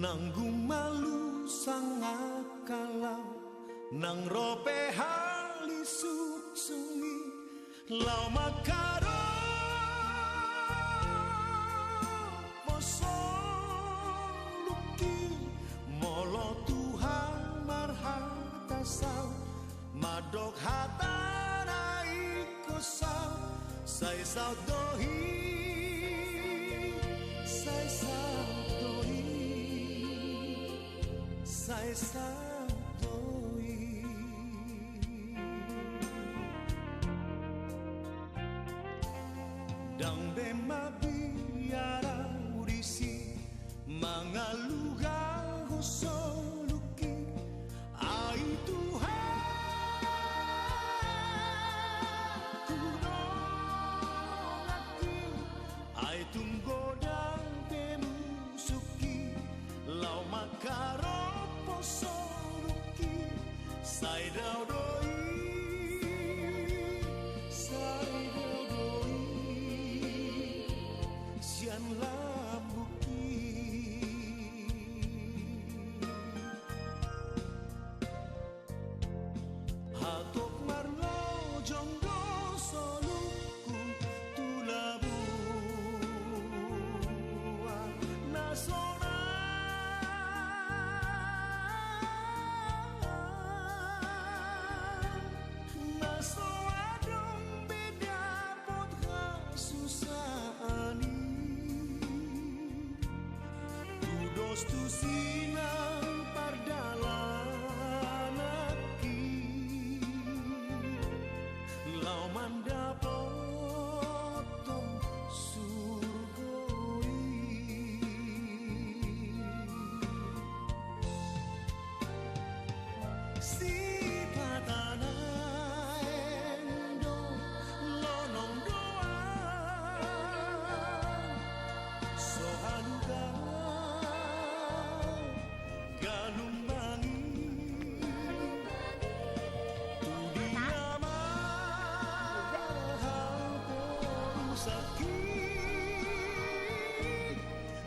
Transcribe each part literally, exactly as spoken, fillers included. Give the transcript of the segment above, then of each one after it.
Nanggung malu sangap kalau, nang ro pe halisuk sungi, laho mangkaropo soluki. Molo Tuhan marhata saut, mandok hatana ingkon saut, sai saut do i, sai saut do i, sai saut do i. Ndang be mabiar ahu disi, mangalugahon soluki. Ai Tuhan, tu donganki, ai tung godang pe musukki, laho mangkaropo soluki. Sai dao do i, sai dao do i, sian lambungki. Hatop marlojong do soluku tu labuan na sonang. Na so adong be dapot hasusaan i, tudos tusi nang pardalananki, laho mandapothon surgo i. Sipata naeng do lonong do ahu, so halugaon galung mangi. Tu dia ma ahu porusakki,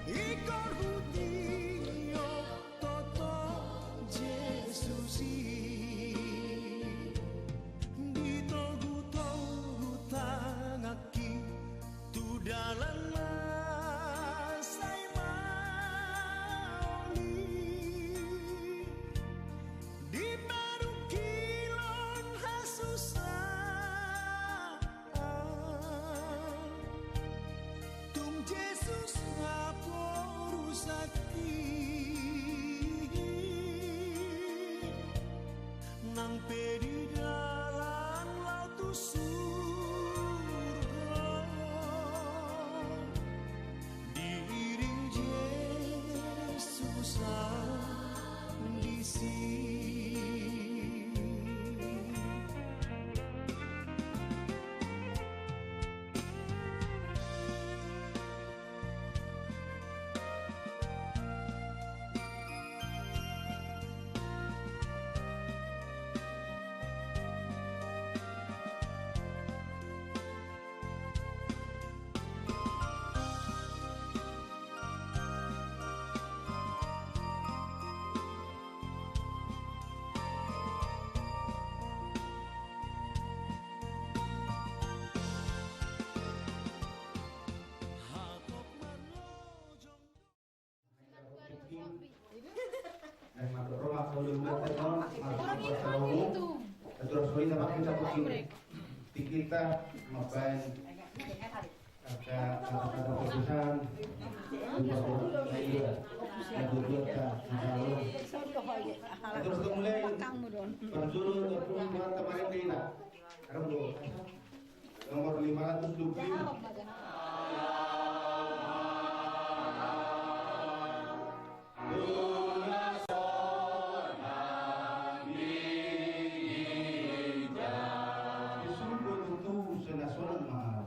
ingkon hutio toto Jesus i. Ditogutogu tanganki tu dalan na sai maol i, di parungkilon hasusaan. Tung Jesus ma porusakki, nang pe di dalan laho tu surgo, diiring Jesus ahu disi. Di kita mambaen angka kata-kata pesan. Terus mulai. Parjolo terus buat kemarin kita. Nomor lima ratus dua puluh lima. Disuruh tutu sena sonang ma.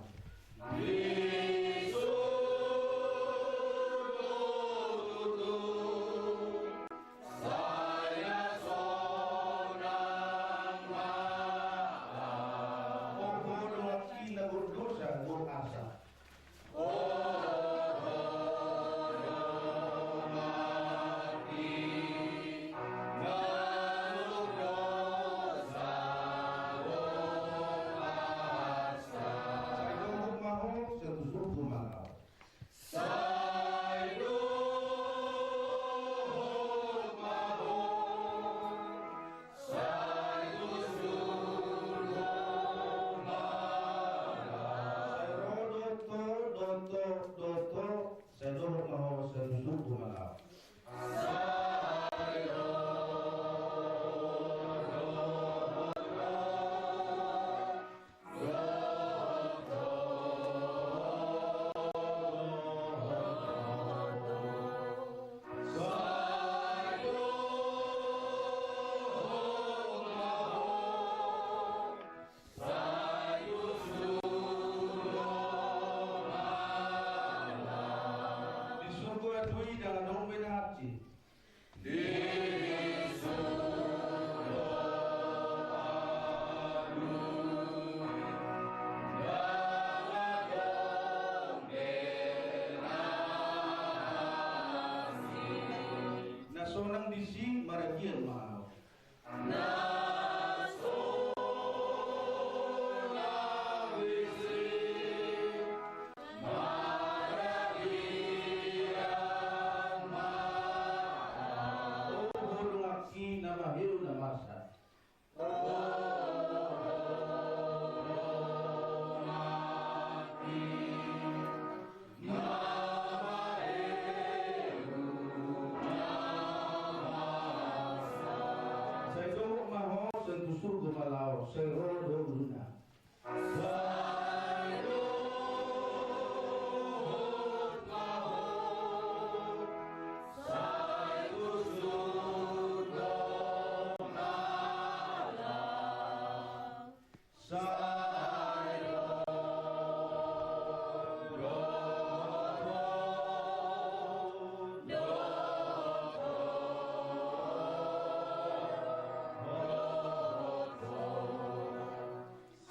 Dui dalan on be na hansit. Di surgo alu, dalan on be na hansit. Na sonang disi maragian ma ahu. Na sonang disi maragian ma ahu. O holongki na maheu na marsak. O holongki. Sai dohot ma ho, sai tu surgo ma laho, sai ro do ngoluna. Sai dohot ma ho, sai tu surgo ma laho. Sai dohot, dohot, dohot,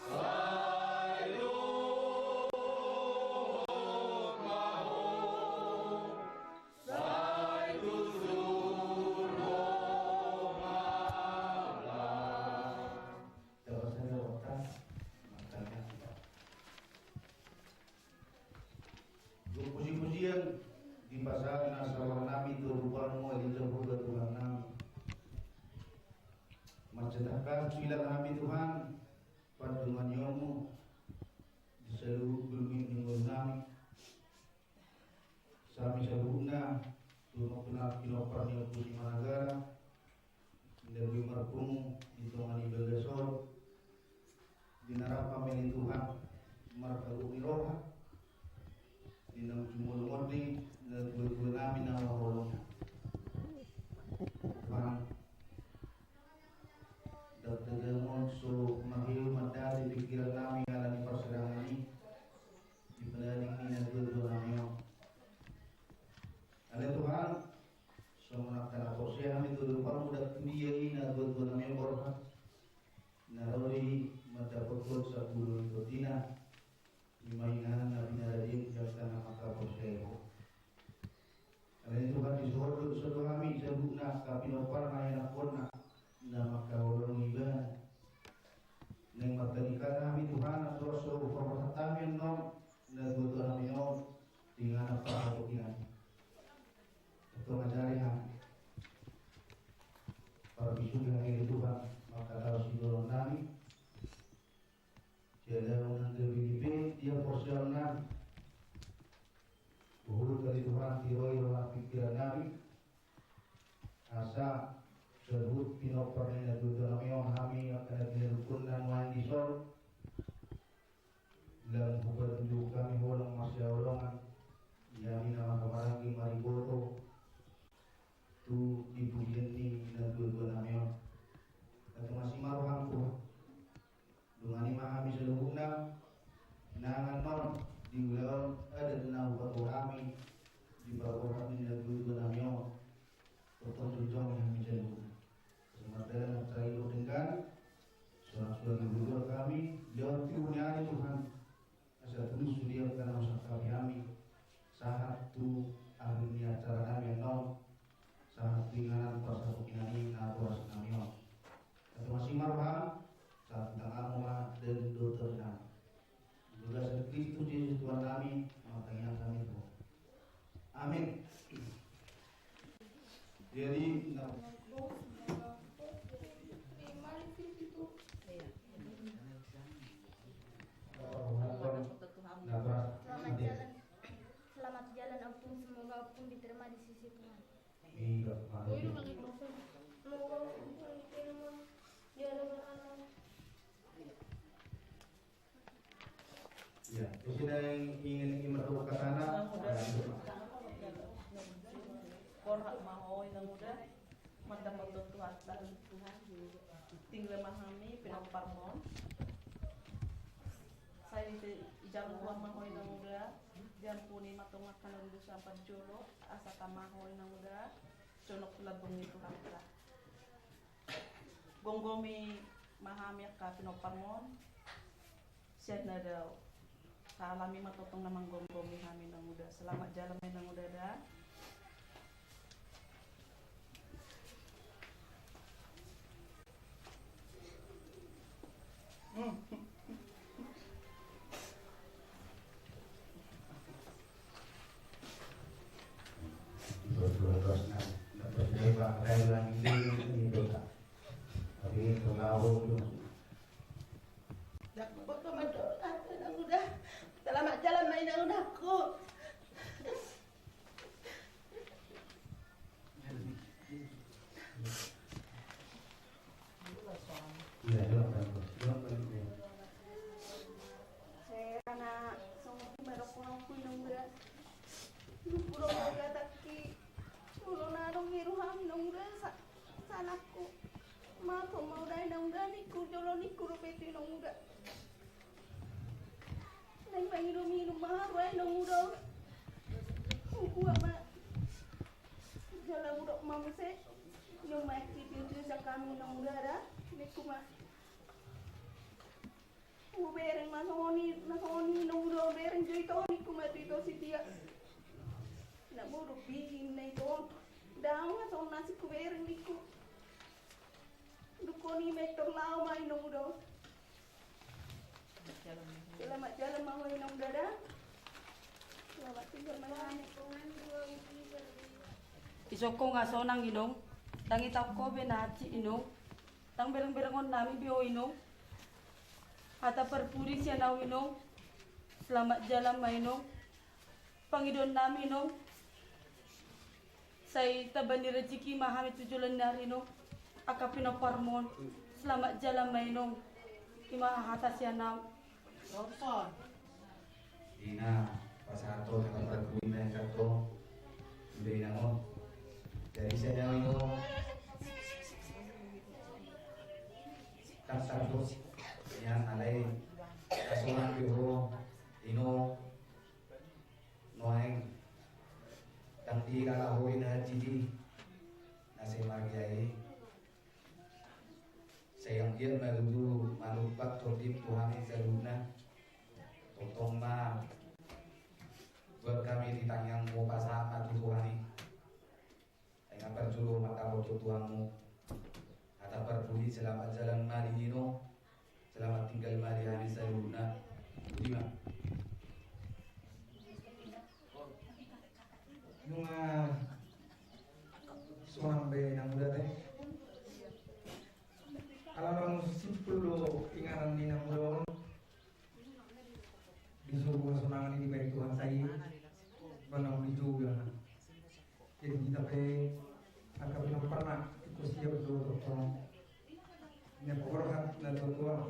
sai dohot ma ho, sai tu surgo ma laho. Tapasada otak, maka puji-pujian dipasahat na saur nami tu rupamu, ale Jahowa Tuhan nami. Mansai tangkas huilang hami Tuhan, pandonganionmu di saluhut bulung ni ngolu nami. Hami saluhutna, tu pinompar ni Ompu Simanagara, na boi marpungu di tonga ni bagas on, di na rap hami ale Tuhan marhabot ni roha, di na jumolo monding natuatua nami na marholong. Tuhan, dakdanak on so maheu mandati pingkiran nami ala ni parsirangan i, di panadik ni natuatua nami on. Ale Tuhan, songon angka na porsea hami tu adopanmu, ndang tu dia i natuatua nami on borhat, na ro do i mandapothon sapulu ni tondina, i ma inganan na pinarade di angka na mangkaporsea i. Ale Tuhan, dison do, dison do hami saluhutna angka pinompar na ianakhonna na mangkaholongi ibana. Naeng martangiang hami Tuhan, asa so hupasahat hami annon natuatua nami on tu inganan parsapukinan i. Antong ajari hami, parbisuhi hami ale Tuhan, mangkatau sijolon nami. Sian ulaon na terpilih pe dia porsiaon nami. Huhut ale Tuhan, tiroi roha pingkiran nami, asa saluhut pinompar ni natuatua nami on, hami angka na pinarungkun na nuaeng dison, lam hupatunjuk hami holong marsihaholongan, di hami na marhahamaranggi mariboto tu dipujian ni natuatua nami on. Antong asi ma roham Tuhan. Dongani ma hami saluhutna, nang annon di ulaon adat na hupatupa hami di parborhat ni natuatua nami on. Tongtong jongjong hami saluhutna. Asa mardalan mansai denggan, sonang sonang di ulaon hami, lewat tiur ni ari Tuhan. Asa tulus sude angka na husangkapi hami sahat tu akhir ni acara nami annon, sahat tu inganan parsapukinan i na horas nami on. Antong asi ma roham, sahat tu tanganmu ma dalan dohot tondi nami. Di bagasan Kristus Jesus Tuhan nami, martangiang hami tu Ho. Amin. Jadi, na- Selamat jalan. Selamat jalan, Ompung. Semoga Ompung diterima di sisi Tuhan. Iya, amin. Semoga Ompung diterima di hadapan Allah. Ya, di sini yang ingin, ingin bertukar sana. Borhat ma ho inang uda, mandapothon Tuhan, Tuhan. Tinggal ma hami pinomparmon. Sai dijaga Tuhan ma ho inang uda. Ampuni ma tongtong angka dosa parjolo, asa tama ho inang uda jonok tu lambung ni Tuhanta. Gomgomi ma hami angka pinomparmon sian na dao. Hami ma tongtong na manggomgomi hami inang uda. Selamat jalan ma inang uda da. Tapi itu laho dulu. Dak, botol mandor, inang uda. Selamat jalan ma inang udaku. Iya, iya, iya. Sai rana songon i ma dohononku inang uda. Dung hudok ma gatangki, molo na adong i roham inang uda, sa-, salangku. Maaf ma uda inang uda, ningku jolo ningku dope tu inang uda. Naeng manginuminum ma hamu inang uda. Hubuat ma. Jala hudok ma muse. Inum ma aek sipir tu sian hami inang uda da. Ningku ma. Hubereng ma songon i, na songon i inang uda, bereng jo ito, ningku ma tu ito si Tia. Na bodo bihim na ito. Dao ma songon na asing hubereng ningku. Dungkon i ma ito, laho ma inang uda. Selamat jalan ma ho inang uda da. Selamat tinggal ma ho. Isongkon nga sonang inong. Ndang itaon ho be na hansit inong. Ndang berengberengon nami be ho inong. Hata parpudi sian ahu inong. Selamat jalan ma inong. Pangidoan nami inong, sai tamba ni rejeki ma hami tu joloan ni ari inong. Angka pinomparmon, selamat jalan ma inong. I ma hata sian ahu. Ina, pasahathon hata parpudi na hata on. Inang on. Jadi sian ahu inong. Kan satu. Ya, alai. Asuran ke ho. Inong. Nuaeng, ndang dilala ho i na hansit i, na sai margia i. Sai anggiat ma tutu manumpak tondim tu hami saluhutna. Tongtong ma buat hami di tangiangmu, pasahat ma tu Tuhan i. Ai nga parjolo ma taboto tu hamu. Hata parpudi, selamat jalan ma di inong. Selamat tinggal ma di hami saluhutna. Budi ma. Nunga sonang be inang uda te. Ala naung simpul do inganan ni inang uda on. Di surgo sonangan i dibaen Tuhan sai, manang di surgo. Jadi hita pe angka pinomparna, ingkon siap do tongtong. Ina paborhat na tuatua,